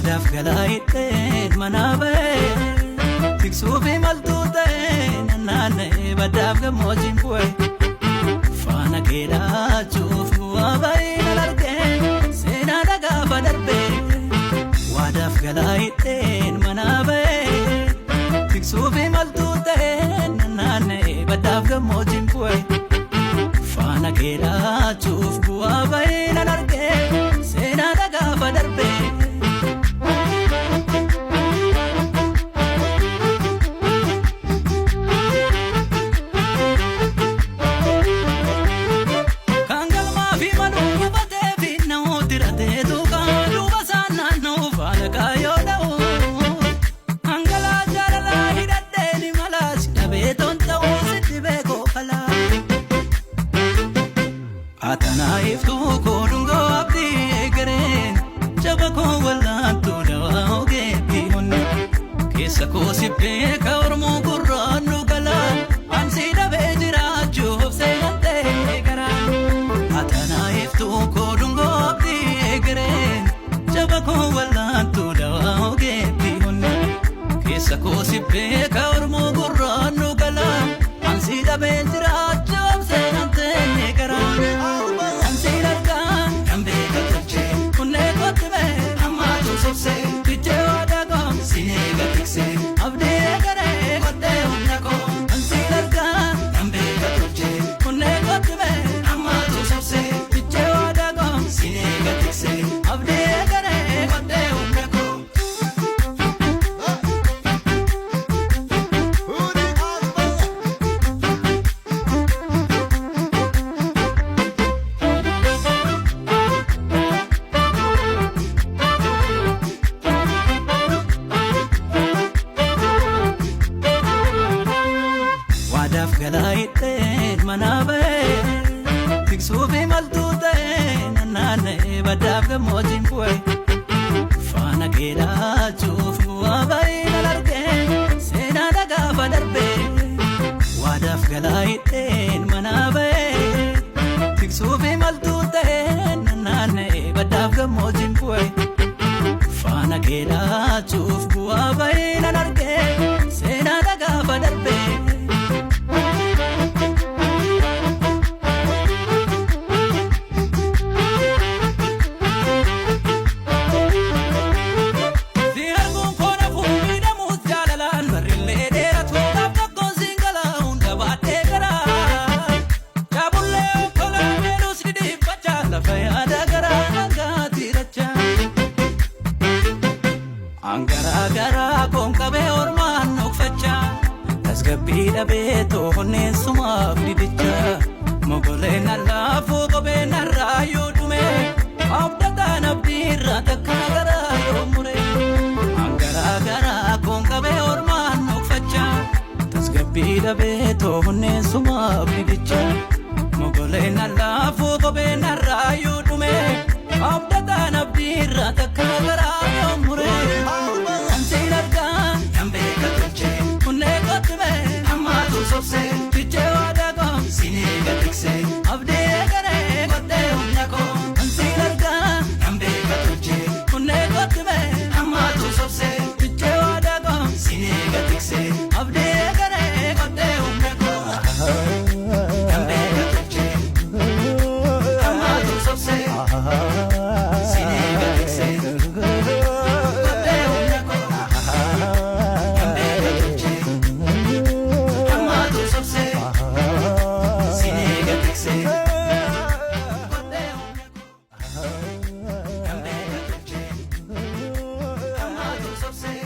Waadaaf galaa hidheen manaa ba'ee tiksuu fi maltuu ta'ee naanna'ee baddaaf gammoojjiin bu'e. Faana kee dhaachuuf bu'aa ba'ee nan argee seenaa dhagaafa darbee. Waadaaf galaa hidheen manaa ba'ee tiksuu fi maltuu ta'ee naanna'ee baddaaf gammoojjiin bu'e. Faana kee dhaachuuf bu'aa ba'ee nan argee seenaa dhagaafa darbee. Kan galmaa fi maluu hubatee fi na'uu diratee tuuqaa duuba isaan naanna'uu faana kaayyoo dha'u. Hangalaa jaalalaa hidhadhee ni malaas dhabee tonta'uu sitti beekoo falaa. Atanaa iftuu koo dhungoo abdii eegareen jaba koo wallaantuu dawaa ogeetti honne. Keessa koo si beeka Oromoo gurraan nu galaa ansi dhabee jiraachuuf seenan ta'e garaa. Atanaa iftuu koo dhungoo abdii eegareen jaba koo wallaantuu dawaa ogeetti honne. Keessa koo si beeka Oromoo gurraan nu galaa ansi dhabee jiraachuuf seenan ta'e garaa. Ansi argaa kan beeka tolchee kunnee kotti bee ammaatu sobsee fichee waadaa koo sineega tiksee abdii eegaree kottee humna koo. Ansi argaa kan beeka tolchee kunnee kotti bee ammaatu sobsee fichee waadaa koo sineega tiksee abdii eegaree kottee humna koo. Waadaaf galaa hidheen manaa ba'ee tiksuu fi maltuu ta'ee naanna'ee baddaaf gammoojjiin bu'e. Faana kee dhaachuuf bu'aa ba'ee nan argee seenaa dhagaafa darbee. Waadaaf galaa hidheen manaa ba'ee tiksuu fi maltuu ta'ee naanna'ee baddaaf gammoojjiin bu'e. Faana kee dhaachuuf bu'aa ba'ee nan argee seenaa dhagaafa darbee. Si arguun koo nafuu miidhamuus jaalalaan barrillee dheeratu gaaf tokkoon siin galaa hunda baadhee garaa. Jaabullee okkolaa deelus dhidhiiffachaa lafa yaada garaa dhangaa tiirachaa. Angaraa garaa koon qabee ormaan dhokfachaa tasgabbii dhabee toonneen sumaaf didichaa mogoleen allaafuu kopheen narraa yoo dhume abdataan abdii irraa takka garaa yoo mure. Angaraa garaa koon qabee ormaan dhokfachaa tasgabbii dhabee toonneen sumaaf didichaa mogoleen allaafuu kopheen narraa yoo dhume abdataan abdii irraa takka garaa yoo mure. Ansiin argaa kan beeka tolchee kunnee kotti bee ammaatu sobsee fichee waadaa koo sineega tiksee abdii eegaree kottee humna koo. Ansiin argaa kan beeka tolchee kunnee kotti bee ammaatu sobsee fichee waadaa koo sineega tiksee abdii eegaree kottee humna koo. Kan beeka tolchee ammaatu sobsee sineega tiksee kottee humna koo. Kan beeka tolchee ammaatu sobsee sineega tiksee kottee humna koo. Kan beeka tolchee ammaatu sobsee